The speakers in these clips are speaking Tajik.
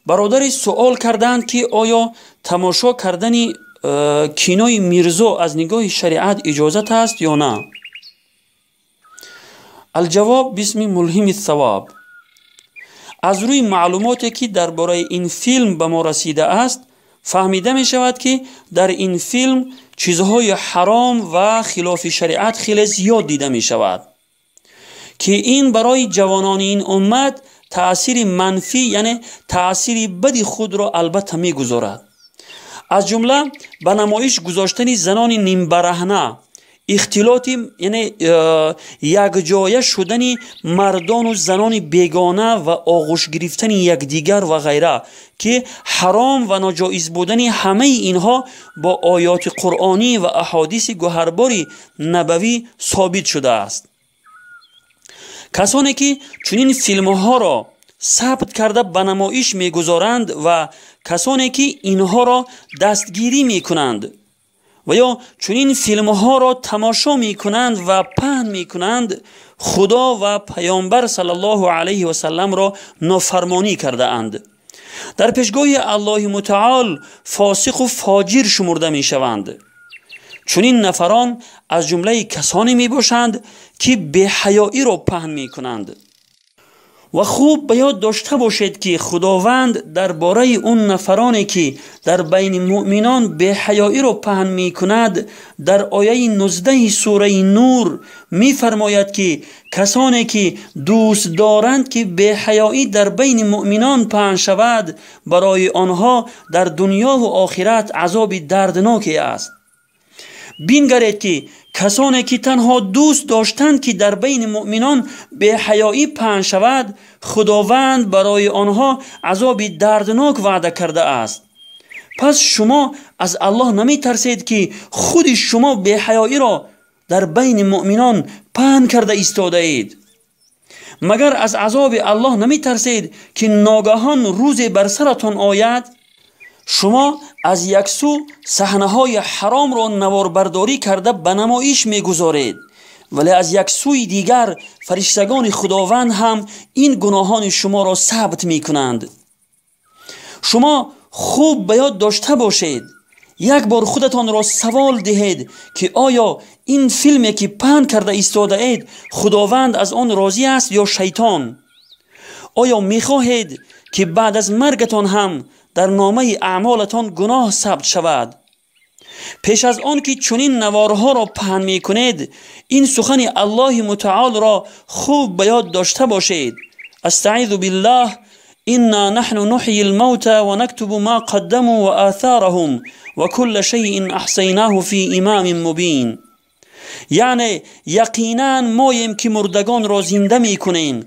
Бародари суол карданд, ки оё тамошо кардани кинои Мирзо аз нигоҳи шариат иҷозат аст ё на? Алҷавоб бисми мулҳими савоб. Аз рӯи маълумоте, ки дар бораи ин филм ба мо расидааст, фаҳмида мешавад, ки дар ин филм чизҳои ҳаром ва хилофи шариат хеле зиёд дида мешавад, ки ин барои ҷавонони ин уммат таъсири манфӣ, яъне таъсири бади худро албатта мегузорад. Аз ҷумла ба намоиш гузоштани занони нимбараҳна, ихтилоти, яъне якҷоя шудани мардону занони бегона ва оғӯш гирифтани якдигар ва ғайра, ки ҳаром ва ноҷоиз будани ҳамаи инҳо бо оёти қуръонӣ ва аҳодиси гӯҳарбори набавӣ собит шудааст. Касоне ки чунин филмҳоро сабт карда ба намоиш мегузоранд ва касоне ки инҳоро дастгирӣ мекунанд ва ё чунин филмҳоро тамошо мекунанд ва паҳн мекунанд, Худо ва Паёмбар саллаллоҳу алайҳи васалламро нофармонӣ кардаанд. Дар пешгоҳи Аллоҳи мутаол фосиқу фоҷир шумурда мешаванд. Чунин нафарон аз ҷумлаи касоне мебошанд, ки беҳаёиро паҳн мекунанд. Ва хуб ба ёд дошта бошед, ки Худованд дар бораи он нафароне, ки дар байни муъминон беҳаёиро паҳн мекунад, дар ояи 19 сураи Нур мефармояд, ки касоне ки дӯст доранд, ки беҳаёӣ дар байни муъминон паҳн шавад, барои онҳо дар дунёву охират азоби дардноке аст. Бингаред, ки касоне ки танҳо дӯст доштанд, ки дар байни муъминон беҳаёӣ паҳн шавад, Худованд барои онҳо азоби дарднок ваъда кардааст. Пас шумо аз Аллоҳ наметарсед, ки худи шумо беҳаёиро дар байни муъминон паҳн карда истодаед? Магар аз азоби Аллоҳ наметарсед, ки ногаҳон рӯзе бар саратон ояд? Шумо аз як сӯ саҳнаҳои ҳаромро наворбардорӣ карда ба намоиш мегузоред, вале аз як сӯи дигар фариштагони Худованд ҳам ин гуноҳони шуморо сабт мекунанд. Шумо хуб ба ёд дошта бошед, як бор худатонро савол диҳед, ки оё ин филме, ки паҳн карда истодаед, Худованд аз он розӣ аст ё шайтон? Оё мехоҳед, ки баъд аз маргатон ҳам дар номаи аъмолатон гуноҳ сабт шавад? Пеш аз он ки чунин наворҳоро паҳн мекунед, ин сухани Аллоҳи мутаолро хуб ба ёд дошта бошед. Астаизу биллаҳ: инна наҳну нуҳйи лмавта ва нактубу ма қаддаму ва атҳораҳум ва кулла шайин аҳсайнаҳу фи имамин мубин. Яъне яқинан моем, ки мурдагонро зинда мекунем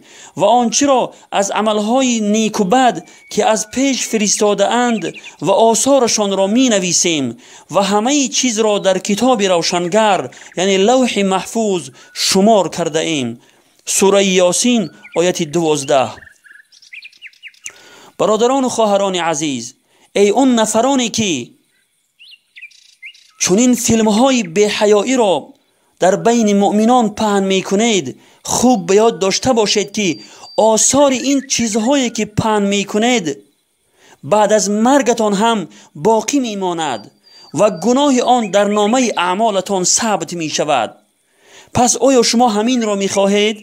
ва он чиро аз амалҳои неку бад, ки аз пеш фиристодаанд, ва осорашонро менависем ва ҳамаи чизро дар китоби равшангар, яъне лавҳи маҳфуз, шумор кардаем. Сураи Ёсин, ояти 12. Бародарону хоҳарони азиз, эй он нафароне, ки чунин филмҳои беҳаёиро дар байни муъминон паҳн мекунед, хуб ба ёд дошта бошед, ки осори ин чизҳое, ки паҳн мекунед, баъд аз маргатон ҳам боқӣ мемонад ва гуноҳи он дар номаи аъмолатон сабт мешавад. Пас оё шумо ҳаминро мехоҳед?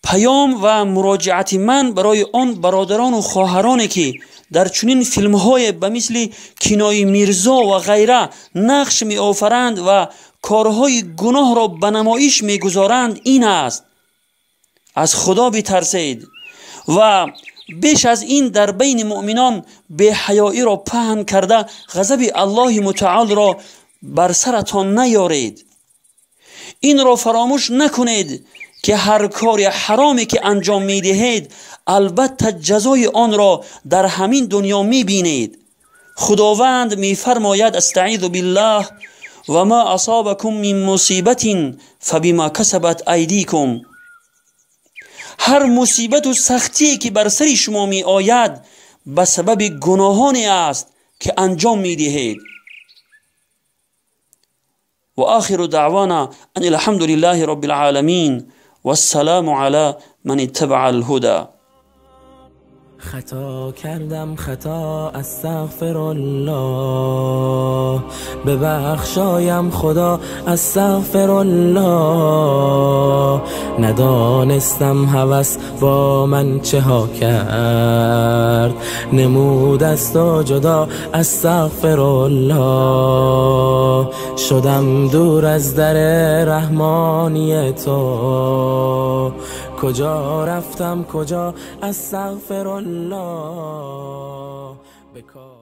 Паём ва муроҷиати ман барои он бародарону хоҳароне, ки дар чунин филмҳое ба мисли кинои Мирзо ва ғайра нақш меофаранд ва корҳои гуноҳро ба намоиш мегузоранд, ин аст: аз Худо битарсед ва беш аз ин дар байни муъминон беҳаёиро паҳн карда ғазаби Аллоҳи мутаолро бар саратон наёред. Инро фаромӯш накунед, ки ҳар кори ҳароме, ки анҷом медиҳед, албатта ҷазои онро дар ҳамин дунё мебинед. Худованд мефармояд: астаизу биллаҳ: ва ма асобакум мин мусибатин фабима касабат айдикум. Ҳар мусибату сахтие, ки бар сари шумо меояд, ба сабаби гуноҳоне аст, ки анҷом медиҳед. Ва охиру даъвана ан алҳамду лиллаҳи роббил оламин. والسلام على من اتبع الهدى. Хато кардам, хато, астағфируллоҳ, бибахшоям Худо, астағфируллоҳ. Надонистам ҳавас бо ман чӣ ҳо кард, намуд аз ту ҷудо, астағфируллоҳ. Шудам дур аз дари раҳмонии ту, куҷо рафтам куҷо, астағфируллоҳ.